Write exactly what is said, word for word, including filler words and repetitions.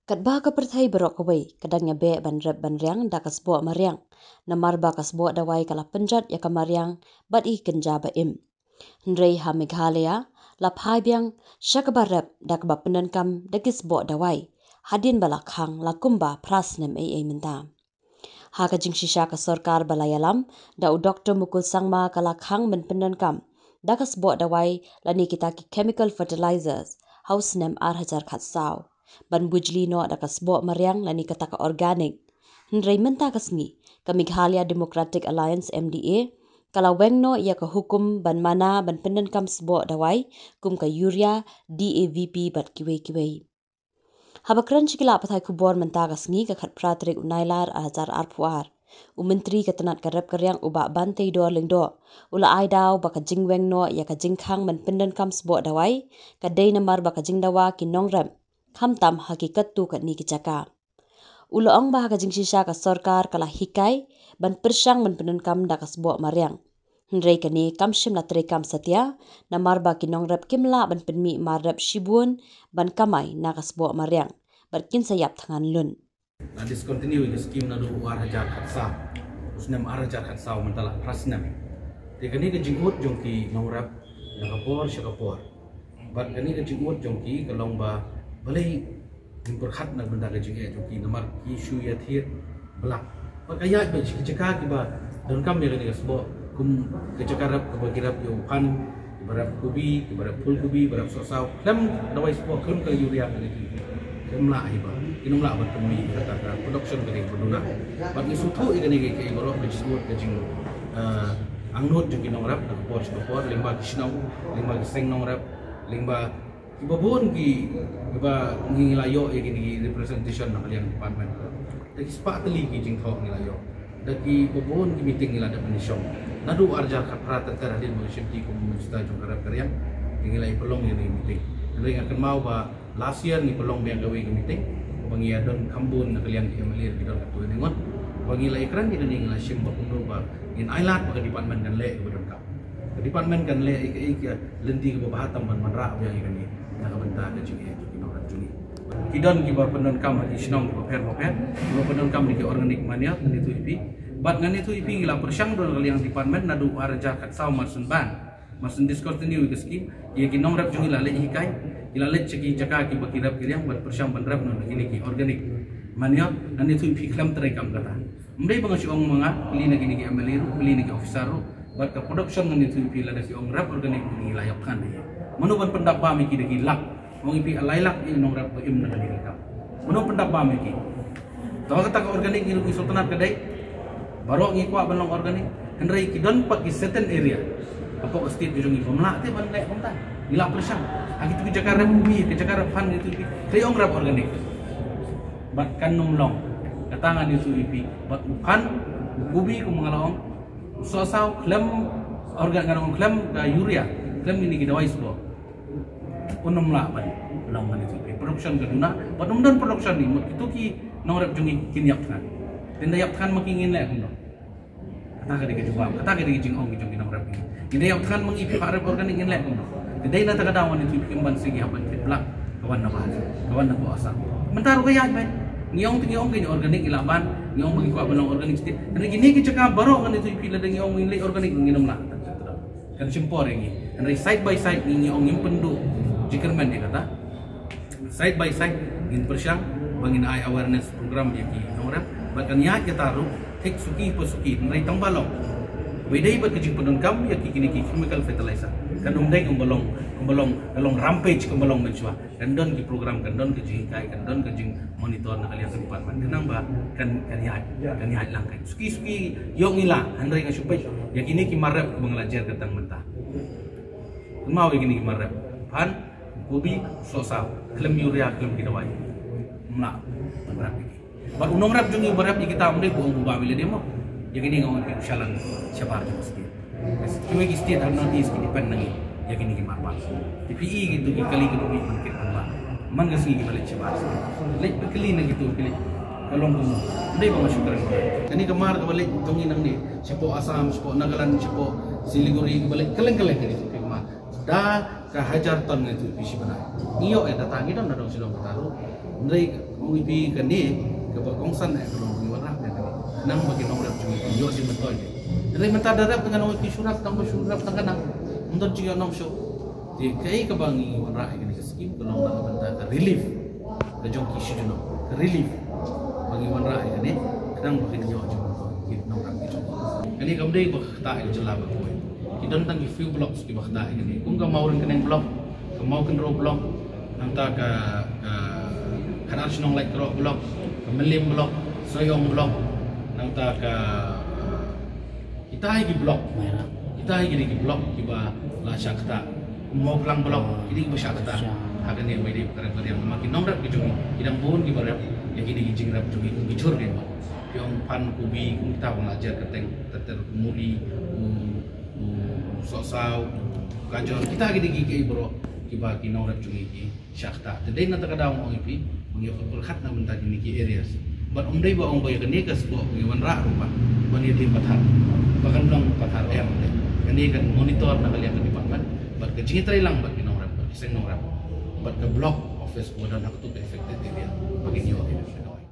Katba ka pyrthei baroh kawei ka dang ïa beh ban rep ban riang da ka sboh mariang, namar ba ka sboh dawai ka la pynjot ïa ka mariang bad i kynja ba im. Hynrei ha Meghalaya la phai biang sha kaba rep da kaba pyndonkam da ki sboh dawai, hadien ba la khang la kumba phra snem ei ei mynta. Ha ka jingshisha ka sorkar ba la ïalam da u Doktor Mukul Sangma ka la khang ban pyndonkam da ka sboh dawai lane kita ki chemical fertilizers ha u snem ar hajar khatsaw, ban bujli noh da ka sboh mariang lane kata ka organic. Hynrei mynta ka sngi ka Meghalaya Democratic Alliance, M D A, ka la weng noh ïa ka hukum ban mana ban pyndonkam sboh dawai kum ka urea, D A V P bad kiwei kiwei. Haba kren sha ki lad pathai khubor mynta ka sngi, ka khatphra tarik u Nailar ar hajar arphew ar, u Myntri ka tnat ka rep ka riang u Bah Banteidor Lyngdoh u la ai daw ba ka jingweng noh ïa ka jingkhang ban pyndonkam sboh dawai ka dei namar ba ka jingdawa ki nongrep, khamtam ha ki katto katne ki jaka. U la ong ba ha ka jingshisha ka sorkar ka la hikai ban pyrshang ban pyndonkam da ka sboh mariang. Hynrei kane kam shym la treikam satia, namar ba ki nongrep kim lah ban pynmih mar rep shibun ban kamai na ka sboh mariang bad kin sa ïap thngan lun. La discontinue ïa ka skim naduh u ar hajar khatsaw, u snem ar hajar khatsaw, mynta la phra snem. Te kane ka jingud jong ki nongrep na ka por sha ka por. Bad kane ka jingud jong ki ka long ba balei ngim pyrkhat na ka bynta ka jingeh jong ki, namar ki shu ïa thied blak. Bad ka ïaid beit sha ki jaka kiba donkam ïa kane ka sboh, kum ka jaka rep kaba ki rep ïa u phan, kiba rep kubi, kiba rep phul kubi, kiba rep sohsaw, khlem dawai sboh, khlem ka urea, kane ki khlem lah hi ba, kin ym lah ban pynmih ïa kata ka production kane kaba duna. Bad ngi sngewthuh ïa kane ka, ka baroh ka jingud, ka jing, eh, angnud jong ki nongrep na ka por sha ka por, lyngba ki shnong, lyngba ki seng nongrep, lyngba kiba bun ki, kiba ngi la ïoh ïa kine ki representation na ka liang department. Da ki spah tylli ki jingthoh ngi la ïoh. Da kiba bun ki meeting ngi la dep ban ïashong. Naduh ar hajar khatphra ter ter hadien ba nga shim kti kum u minister jong ka rep ka riang, te ngi la ïa pynlong ïa kine ki meeting. Hynrei nga kynmaw ba last year ngi pynlong biang kawei ka meeting ba ngi ïa don kham bun na ka liang ki M L A, ki don katto katne ngut. Ba ngi la ïa kren ïa kane, ngi la shim ba kumno ba ngin ailad ba ka department kan leh kaba donkam. Ka department kan leh ïa ka, ïa ka lynti kaba bha tam ban wanrah biang ïa kane na ka bynta ka jingeh jong ki nongrep jong ngi. Ki don kiba pyndonkam ha ki shnong kiba pher ba pher, kiba pyndonkam da ki organic manure, ngan ïathuh ïa phi. Bad ngan ïathuh ïa phi, ngi la pyrshang da ka liang department naduh ar hajar khatsaw mar shen ban, mar shen discontinue ïa ka skim, ïa ki nongrep jong ngi la leit hikai, ki la leit sha ki jaka kiba ki rep ki riang ban pyrshang ban rep noh da kine ki organic manure. Ngan ïathuh ïa phi, khlem treikam kata. Ym dei ba nga shu ong ma nga, kylli na kine ki M L A ruh, kylli na ki officer ruh, bad ka production, ngan ïathuh ïa phi, lada ki ong rep organic, ngi la ïap thngan ïa ki. Mano ban pyndap bam ïa ki da ki lak, ong ïa phi, lai lak ïa ki nongrep ba im na kane ka kam. Mano pyndap bam ïa ki? Te kata ka organic ngi ruh ngi sngewtynnat ka dei, baroh ngi kwah ban long organic. Hynrei ki don pat ki certain area hapoh ka state ka jong ngi bym lah te ban leh kumta. Ngi la pyrshang. Ha kito ki jaka rep kubi, ki jaka rep phan, ngi ïathuh ïa phi, ki ong rep organic. Bad kan ym long. Kata ngan ïathuh ïa phi, bad u phan, u kubi, kum nga la ong, u sohsaw, khlem organ, nga la ong, khlem ka urea, khlem kine ki dawai sboh, un ym lah ban long, ngan ïathuh ïa phi. Production ka duna, bad ym don production hi, mut kito ki nongrep jong ngi kin ïap thngan. Te ynda ïap thngan ma ki, ngin leh kumno? Kata ka dei ka jubab, kata ka dei ka jingong ki jong ki nongrep ngi. Ynda ïap thngan ma ngi, phi kwah rep organic, ngin leh kumno? Te dei na kata ka daw ngan ïathuh ïa phi, kim ban sngewthuh, hap ban thied blak ka wan na Bah, ka wan na Bah Assam. Mynta ruh ka ïaid beit. Ngi ong te ngi ong ki organic ngi lah ban, ngi ong ba ngi kwah ban long organic state. Hynrei kine ki jaka baroh, ngan ïathuh ïa phi, lada ngi ong ngin leit organic, ngin ym lah. Kan shim por ïa ngi. Hynrei side by side ngi, ngi ong ngin pynduh jingkyrmen ïa kata. Side by side ngin pyrshang ba ngin ai awareness program ïa ki nongrep. Bad kan ïaid kata ruh, thik suki pa suki, hynrei tang ba long ba dei bad ka jingpyndonkam ïa ki, kine ki chemical fertilizer. Kan ym dei kumba long, kumba long, ka long rampage kumba long mynshuwa. Kan don ki program, kan don ka jinghikai, kan don ka jingmonitor na ka liang ka department. Khnang ba kan, kan ïaid, kan ïaid lang, kan suki suki ïoh ngi lah, hynrei nga shu peit ïa kine ki mar rep ba nga la jer ka tang mynta. Kynmaw ïa kine ki mar rep. Phan, kubi, sohsaw, khlem urea, khlem ki dawai. Ym lah ban rep ïa ki. Bad u nongrep jong ngi uba rep ïa kita, ym dei ba ong u bam ïa lade mo. Ïa kine nga ong ïa phi, u shalan shabar jong ka state. Kiwei ki state ha North East ki depend na ngi ïa kine ki mar bam. Te phi i kito ki kali ki duk ngi ban kit ban bam. Man ka sngi kiba leit shabar. Leit phi kylli na kito ki leit. Ka long kumno? Ym dei ba nga shu kren. Kane ka mar kaba leit jong ngi nangne, shapoh Assam, shapoh Nagaland, shapoh Siliguri, kaba leit kylleng kylleng, kane ka mar. Da ka hajar ton, ngan ïathuh ïa phi, shi bnai. Ngi ïoh ïa data, ngi don na dong shnong kata ruh. Hynrei Ong ïa phi kane kaba kongsan eh ka long ïa wanrah ïa kane. Nang ba ki nongrep jong ngi ïoh jingmyntoi. Hynrei mynta da rep tang ka nong ki shu rep tang ba shu rep tang ka nang. Ym don jingïohnong shuh. Te kaei kaba ngi wanrah ïa kane ka skim ka long na ka bynta ka relief. Ka jong ki shu junom. Ka relief. Ba ngi wanrah ïa kane khnang ba kin ïoh jingmyntoi ki nongrep ki jong ngi. Kane kam dei ba ktah ïa ka jylla ba kawei. Ki don tang ki few blocks kiba ktah ïa kane. Kum ka Mawryngkneng block, ka Mawkynrew block, nangta ka, ka Khatar Shnong Laitkroh block, ka Mylliem block, Sohiong block, nangta ka, kita hi ki block, kita hi ki, ki block kiba la shah ktah. Mawphlang block, kine kiba shah ktah. Ha kane ba dei ka rep ka riang, namar ki nongrep ki jong ngi, ki dang bun kiba rep ïa kine ki jingrep jong ngi, kum ki jhur ki ba. Ki ong phan kubi, kum kita ba la jer kyrteng, ter ter, ku muri, ku, ku sohsaw, ku gajor, kita ki dei ki, ki baroh kiba ki nongrep jong ngi ki shah ktah. Te dei na kata ka daw ong ïa phi, ba ngi ïoh pyrkhat na bynta kine ki areas. Bad ym dei ba ong ba ïa kane ka spot ba ngi wanrah ruh ba, ba ngi dei pathar, ba kan long pathar em. Kane kan monitor na ka liang ka department. Bad ka jingïatreilang bad ki nongrep, bad ki seng nongrep, bad ka block office ba don ha katu ka affected area, ba kin ïoh ïa ka dawai.